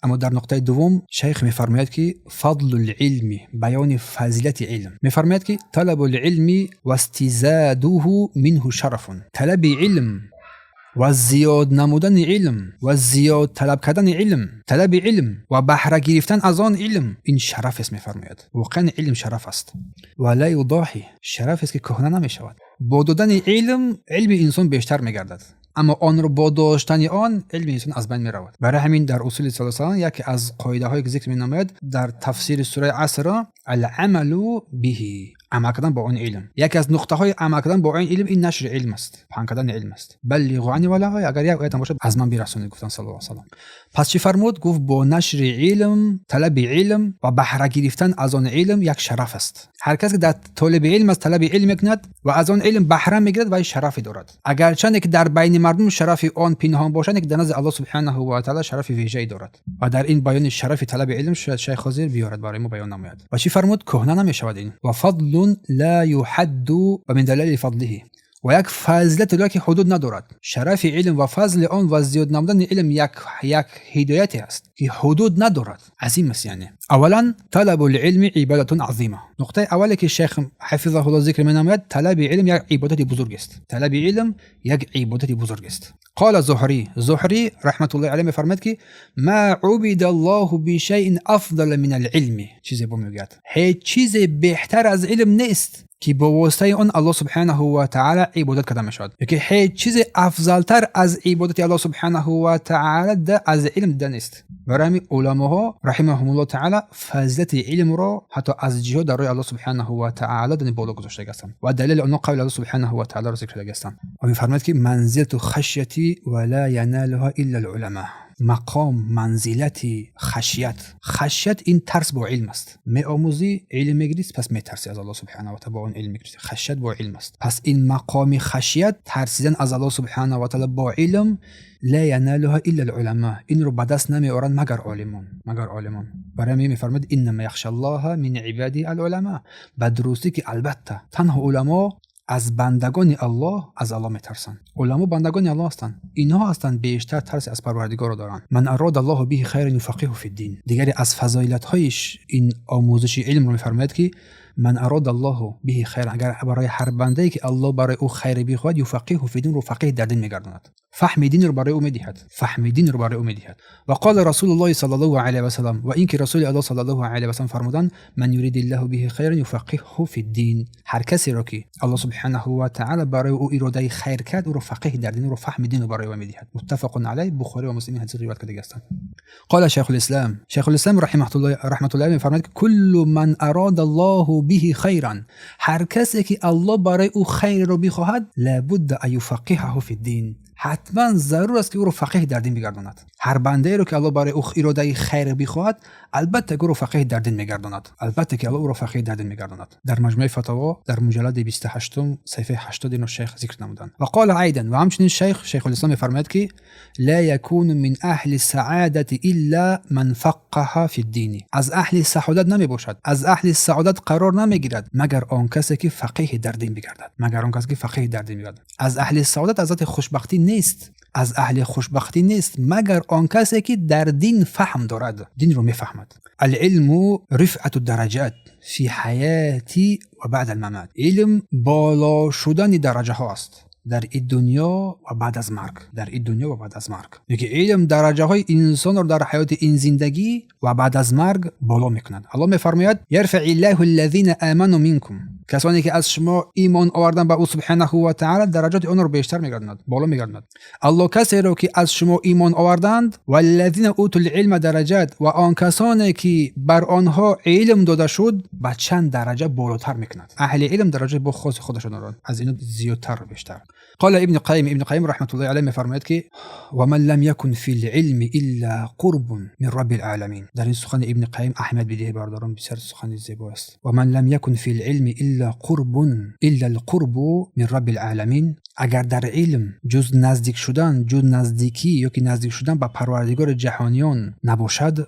Аммо дар нуқтаи дуввум шайх мефармояд, ки فضل العلم, баёни фазилати илм мефармояд, ки طلب العلم واستزاده منه شرف. Талаби илм ва зиёд намудани илм ва зиёд талаб кардани илм, талаби илм ва баҳра гирифтан аз он илм, ин шараф аст, мефармояд. Воқеан, илм шараф аст ва لا يضاهى, шараф аст, ки кӯҳна намешавад. Бо додани илм илми инсон бештар мегардад, аммо онро бо доштани он илми инсон аз байн меравад. Барои ҳамин дар усули салам яке аз қоидаҳое, ки зикр менамояд дар тафсири сураи Асрро, العمل به, амал кардан бо он илм. Яке аз нуқтаҳои амал кардан бо он илм ин нашри илм аст, паҳн кардани илм аст. بلغوا عني ولو آية, агар як оятам бошад, аз ман бирасонед, гуфтан саллаллоҳу алайҳи васаллам. Пас чӣ фармуд? Гуфт: бо нашри илм, талаби илм ва баҳра гирифтан аз он илм як шараф аст. Ҳар кас, ки дар толиби илм аст, талаби илм мекунад ва аз он илм баҳра мегирад, вай шарафе дорад. Агарчанде ки дар байни мардум шарафи он пинҳон бошад, ки дар назди Аллоҳ субҳанаҳу ва таала шарафи вежае дорад. Ва дар ин баёни шарафи талаби илм шояд шайх ҳозир биёрад, барои мо баён намояд. Ва чӣ фармуд? Кӯҳна намешавад ин. وفضل لا يحد ومن دلائل فضله, ва як фазилате дорад, ки ҳудуд надорад. Шарафи илм ва фазли он ва зиёд намудани илм як ҳидояте аст, ки ҳудуд надорад, азим аст. Яъне, аввалан, طلب العلم عبادة عظيمة. Нуқтаи аввале, ки шайх ҳафизаҳулло зикр менамояд, талаби илм як ибодати бузург аст. Талаби илм як ибодати бузург аст. قال الزهري, Зуҳрӣ раҳматуллоҳи алайҳ мефармояд, ки ما عبد الله بشيء أفضل من العلم. Чизе бо мегӯяд: ҳеҷ чизе беҳтар аз илм нест, ки бо воситаи он Аллоҳ субҳанаҳу ва таала ибодат карда мешавад, ёки ҳеҷ чизе афзалтар аз ибодати Аллоҳ субҳанаҳу ва таала аз илм дида нест. Барои ҳамин уламоҳо раҳимаҳумуллоҳ таала фазилати илмро ҳатто аз ҷиҳод дар роҳи Аллоҳ субҳанаҳу ва таала дани боло гузоштага ҳастанд ва далели онҳо қавли Аллоҳ субҳанаҳу ва тааларо зикр кардаги ҳастанд. Ва мефармояд, ки منزلة الخشية ولا ينالها إلا العلماء. Мақом, манзилати хашият. Хашият ин тарс бо илм аст. Меомӯзӣ, илм мегирӣ, пас метарсӣ аз Аллоҳ субҳана ва таала, бо он илм мегирӣ. Хашият бо илм аст. Пас ин мақоми хашият, тарсидан аз Аллоҳ субҳана ва таала бо илм, لا ينالها إلا العلماء, инро ба даст намеоранд, магар олимон, магар олимон. Барои ҳамин мефармояд: إنما يخشى الله من عباده العلماء. Ба дурустӣ, ки албатта танҳо уламо аз бандагони Аллоҳ аз Аллоҳ метарсанд. Уламо бандагони Аллоҳ ҳастанд, инҳо ҳастанд бештар тарси аз Парвардигорро доранд. من أراد الله به خيرا يفقهه في الدين. Дигаре аз фазоилатҳои ин омӯзиши илмро мефармояд, ки من أراد الله به خيرا, агар барои ҳар бандае, ки Аллоҳ барои ӯ хайре бихоҳад, يفقهه في الدين, ро фақиҳ дар дин мегардонад, фаҳми динро барои ӯ медиҳад, фаҳми динро барои ӯ медиҳад. وقال رسول الله صلى الله عليه وسلم, ва ин ки Расули Аллоҳ саллаллоҳу алайҳи васалам фармуданд: من يرد الله به خيرا يفقهه في الدين. Ҳар касеро, ки Аллоҳ субҳанаҳу ва таала барои ӯ иродаи хайр кард, ӯро фақиҳ дар дин, ӯро фаҳми динро барои ӯ медиҳад. متفق عليه, Бухорӣ ва Муслим ҳадис ривоят кардаги ҳастанд. قال شيخ الإسلام, Шайхулислам раҳматуллоҳи мефармояд, ки كل من أراد الله به خيرا, ҳар касе, ки Аллоҳ барои ӯ хайрро бихоҳад, لا بد أن يفقهه في الدين, ҳатман зарур аст, ки ӯро фақиҳ дар дин бигардонад. Ҳар бандаеро, ки Аллоҳ барои ӯ иродаи хайр бихоҳад, албатта, ки ӯро фақиҳ дар дин мегардонад, албатта, ки Аллоҳ ӯро фақиҳ дар дин мегардонад. Дар Маҷмӯаи Фатово, дар муҷаллади 28-ум, саҳифаи 80 инро шайх зикр намуданд. وقال أيضا, ва ҳамчунин шайх Шайхулислом мефармояд, ки لا يكون من أهل السعادة إلا من فقه في الدين. Аз аҳли саодат намебошад, аз аҳли саодат қарор намегирад, магар он касе, ки фақиҳи дар дин бигардад, магар он касе, ки фақиҳи дар дин бигардад. Аз аҳли саодат, аз зати хушбахтӣ нест, аз аҳли хушбахтӣ нест, магар он касе, ки дар дин фаҳм дорад, динро мефаҳмад. العلم رفعة الدرجات في الحياة وبعد الممات. Илм боло шудани дараҷаҳо аст дар ин дунё ва баъд аз марг, дар ин дунё ва баъд аз марг. Яки илм дараҷаҳои инсонро дар ҳаёти ин зиндагӣ ва баъд аз марг боло мекунад. Аллоҳ мефармояд: يرفع الله الذين آمنوا منكم. Касоне, ки аз шумо имон овардан ба ӯ субҳанаҳу ва таала, дараҷоти онро бештар мегардонад, боло мегардонад Аллоҳ касеро, ки аз шумо имон оварданд. والذين أوتوا العلم درجات, ва он касоне, ки бар онҳо илм дода шуд, ба чанд дараҷа болотар мекунад. Аҳли илм дараҷаи бо хоси худашон доранд, аз ино зиёдтар, бештар. قال ابن القيم, ابن قيم رحمة الله عليه мефармояд, ки ومن لم يكن في العلم إلا قرب من رب العالمين. Дар ин сухани Ибни Қайим аҳамият бидиҳед, бародарон, бисёр сухани зебо аст. ومن لم يكن في العلم إلا قرب إلا القرب من رب العالمين, агар дар илм ҷуз наздик шудан, ҷуз наздикӣ ёки наздик шудан ба Парвардигори ҷаҳониён набошад,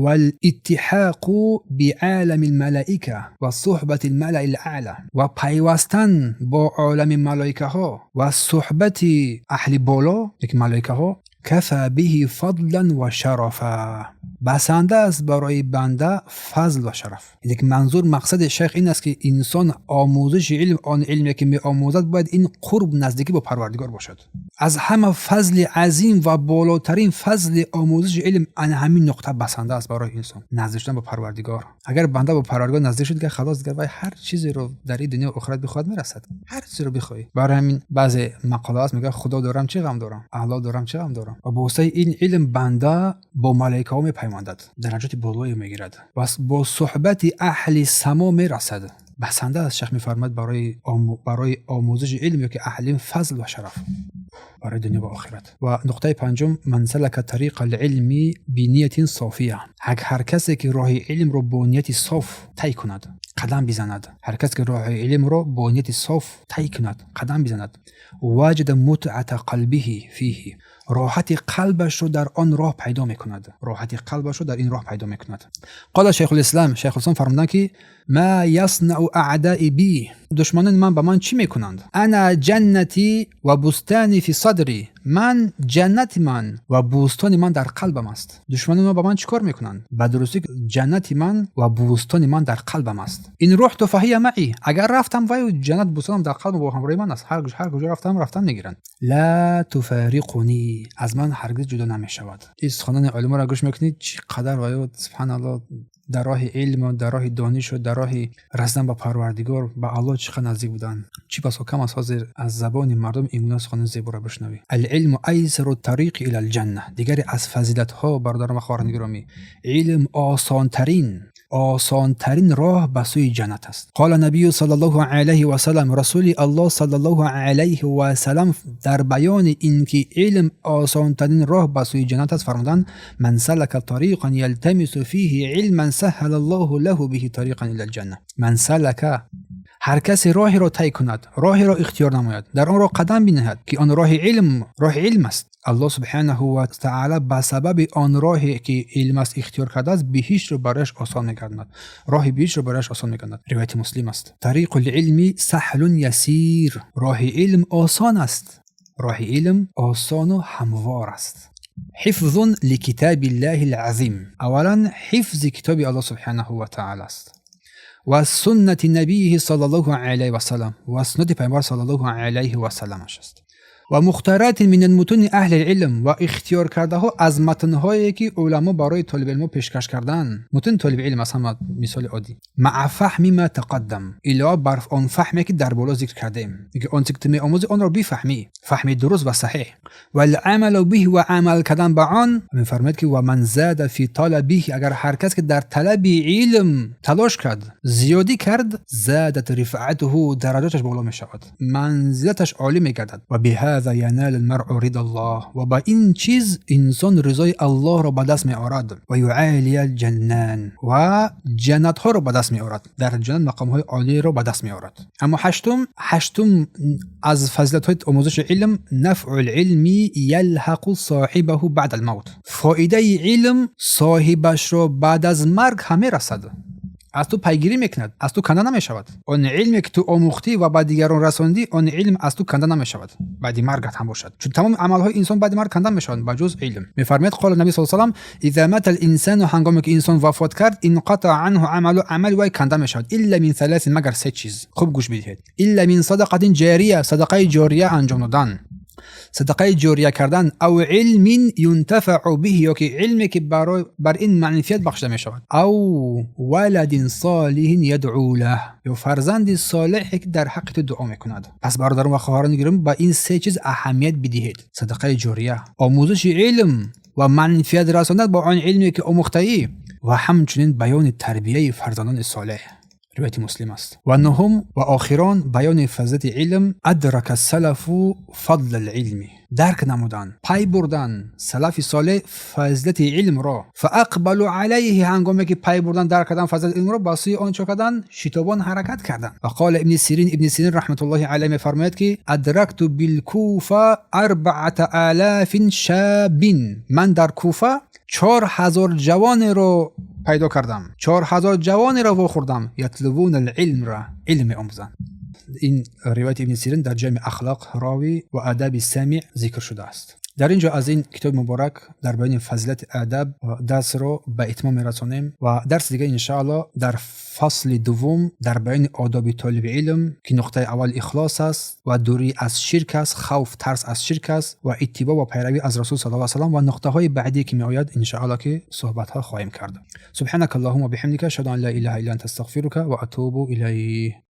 والالتحاق بعالم الملائكة وصحبة الملأ الأعلى, ва пайвастан бо олами малоикаҳо ва суҳбати аҳли боло, яки малоикаҳо. Кафа биҳи фадлан ва шарафа, басанда аст барои банда фазл ва шараф. Яъне ки манзур, мақсади шайх ин аст, ки инсон омӯзиши илм, он илме ки меомӯзад, бояд ин қурб, наздикӣ бо Парвардигор бошад. Аз ҳама фазли азим ва болотарин фазли омӯзиши илм ана ҳамин нуқта басанда аст барои инсон, наздик шудан ба Парвардигор. Агар банда бо Парвардигор наздик шуд, дигар халос, дигар вай ҳар чизеро дар ин дунё, охират бихоҳад, мерасад, ҳар чизеро бихоҳӣ. Барои ҳамин баъзе мақола аст, мегӯяд: «Худо дорам, чӣ ғам дорам? Аллоҳ дорам, чӣ ғам дорам?» Ва бо воситаи ин илм банда бо малоикаҳо мепаймондад, дараҷоти болое мегирад ва бо суҳбати аҳли само мерасад. Басанда аст, шайх мефармояд, барои омӯзиши илм ё ки аҳли илм фазл ва шараф барои дунё ва охират. Ва нуқтаи панҷум: ман салака тариқа алилми бинияти софия, ҳар касе ки роҳи илмро бо нияти соф тай кунад, қадам бизанад, ҳар касе ки роҳи илмро бо нияти соф тай кунад, қадам бизанад, ваҷада мутъата қалбиҳи фиҳи, роҳати қалбашро дар он роҳ пайдо мекунад, роҳати қалбашро дар ин роҳ пайдо мекунад. Қола шайхулислам, шайхулислом фармуданд, ки ма яснау аъдаи би, душманони ман ба ман чӣ мекунанд? Ана ҷаннати ва бустани фи садри, ман ҷаннати ман ва бӯстони ман дар қалбам аст. Душманони ман ба ман чӣ кор мекунанд? Ба дурустӣ, ҷаннати ман ва бӯстони ман дар қалбам аст. Ин руҳту фаҳия маъи, агар рафтам, вай ҷаннат, бӯстонам дар қалбам бо ҳамроҳи ман аст. Ҳар куҷо рафтам, рафтан мегиранд. Ла туфариқуни, аз ман ҳаргиз ҷудо намешавад. Ин суханони олиморо гӯш мекунед, чӣ қадар ваё, субҳаналлоҳ, дар роҳи илму дар роҳи донишу дар роҳи расидан ба Парвардигор, ба Аллоҳ чӣ қадр наздик буданд. Чӣ басо кам аст ҳозир аз забони мардум ин гуна суханони зеборо бишнавӣ. Алилму айсару тариқи ила лҷанна, дигаре аз фазилатҳо, бародарон ва хоҳарони гиромӣ, илм осонтарин роҳ ба сӯи ҷаннат аст. Қола набию саллаллоҳу алайҳи васалам, Расули Аллоҳ саллаллоҳу алайҳи васалам дар баёни ин ки илм осонтарин роҳ ба сӯи ҷаннат аст, фармуданд: ман салака тариқан ялтамису фиҳи илман саҳала Аллоҳу лаҳу биҳи тариқан ила лҷанна. Ман салака, ҳар касе роҳеро тай кунад, роҳеро ихтиёр намояд, дар он роҳ қадам бинаҳад, ки он роҳи илм, роҳи илм аст, Аллоҳ субҳанаҳу ва таъала ба сабаби он роҳе ки илм аст ихтиёр кардааст, биҳиштро барояш осон мегардонад, роҳи биҳиштро барояш осон мегардонад. Ривояти Муслим аст. Тариқу лилми саҳлун ясир, роҳи илм осон аст, роҳи илм осону ҳамвор аст. Ҳифзун ликитаби ллаҳи лазим, аввалан ҳифзи китоби Аллоҳ субҳанаҳу ва таъала аст ва суннати набииҳи саллаллоҳу алайҳи васалам, ва суннати Пайғамбар саллаллоҳу алайҳи васаламаш аст, ва мухтаратин мин мутуни аҳли илм, ва ихтиёр кардаҳо аз матнҳое ки уламо барои толибилмо пешкаш карданд, мутуни толиби илм аст ҳама. Мисоли оддӣ: маа фаҳми ма тақаддам, илова бар он фаҳме ки дар боло зикр кардем, ки он чизе ки ту меомӯзӣ, онро бифаҳмӣ, фаҳми дуруст ва саҳеҳ, валъамалу биҳ, ва амал кардан ба он. Мефармояд, ки ва ман зада фи талабиҳ, агар ҳар кас ки дар талаби илм талош кард, зиёдӣ кард, задат рифъатуҳу, дараҷоташ боло мешавад, манзилаташ олӣ мегардад, ва биҳаза янал алмаръу ридаллоҳ, ва ба ин чиз инсон ризои Аллоҳро ба даст меорад, ва юалия алҷаннан, ва ҷаннатҳоро ба даст меорад, дар ҷаннат мақомҳои олиро ба даст меорад. Аммо ҳаштум аз фазилатҳои омӯзиши илм: нафъу лилми ялҳақу соҳибаҳу баъда алмавт, фоидаи илм соҳибашро баъд аз марг ҳам мерасад, аз ту пайгирӣ мекунад, аз ту канда намешавад. Он илме ки ту омӯхтӣ ва ба дигарон расондӣ, он илм аз ту канда намешавад, баъди маргат ҳам бошад, чун тамоми амалҳои инсон баъди марг канда мешаванд, ба ҷуз илм. Мефармояд: қола наби с салам иза мата линсану, ҳангоме ки инсон вафот кард, инқатаа анҳу амалу, амали вай канда мешавад, илла мин саласин, магар се чиз. Хуб гӯш бидиҳед: илла мин садақатин ҷария, садақаи ҷория анҷом додан, садақаи ҷория кардан, ав илмин юнтафау биҳ, ё ки илме ки бар ин манфиат бахшида мешавад, ав валадин солиҳин ядъу лаҳ, ё фарзанди солиҳе ки дар ҳаққи ту дуо мекунад. Пас, бародарон ва хоҳарони гиромӣ, ба ин се чиз аҳамият бидиҳед: садақаи ҷория, омӯзиши илм ва манфиат расондан ба он илме ки омӯхтаӣ, ва ҳамчунин баёни тарбияи фарзандони солеҳ. Ривояти Муслим аст. Ва нуҳум ва охирон баёни фазилати илм: адрака салафу фадла лилми, дарк намуданд, пай бурданд салафи солеҳ фазилати илмро, фаақбалу алайҳи, ҳангоме ки пай бурдан, дарк кардан фазилати илмро, ба сӯи он чо карданд? Шитобон ҳаракат карданд. Ва қола Ибни Сирин, Ибни Сирин раҳматуллоҳи алайҳ мефармояд, ки адракту билкуфа 4000 шабин, ман дар Куфа 4000 ҷавонеро пайдо кардам, 4000 ҷавонеро вохӯрдам, ятлубуна илмра, илм меомӯзанд. Ин ривояти Ибни Сирин дар Ҷамъи Ахлоқ Рови ва Адаби Самиъ зикр шудааст. Дар ин ҷо аз ин китоби муборак дар баёни фазилати адаб дарсро ба итмом мерасонем ва дарси дига, иншаалло, дар фасли дуввум дар баёни одоби толиби илм, ки нуқтаи аввал ихлос аст ва дурӣ аз ширк аст, хавф, тарс аз ширк аст ва иттибоъ ва пайравӣ аз Расул сал ла салам ва нуқтаҳои баъдие, ки меояд, иншаалло, ки суҳбатҳо хоҳем кард. Субҳанака Аллоҳума биҳамдика, ашҳаду ан ла илаҳа илла анта, астағфирука ва атубу илайҳ.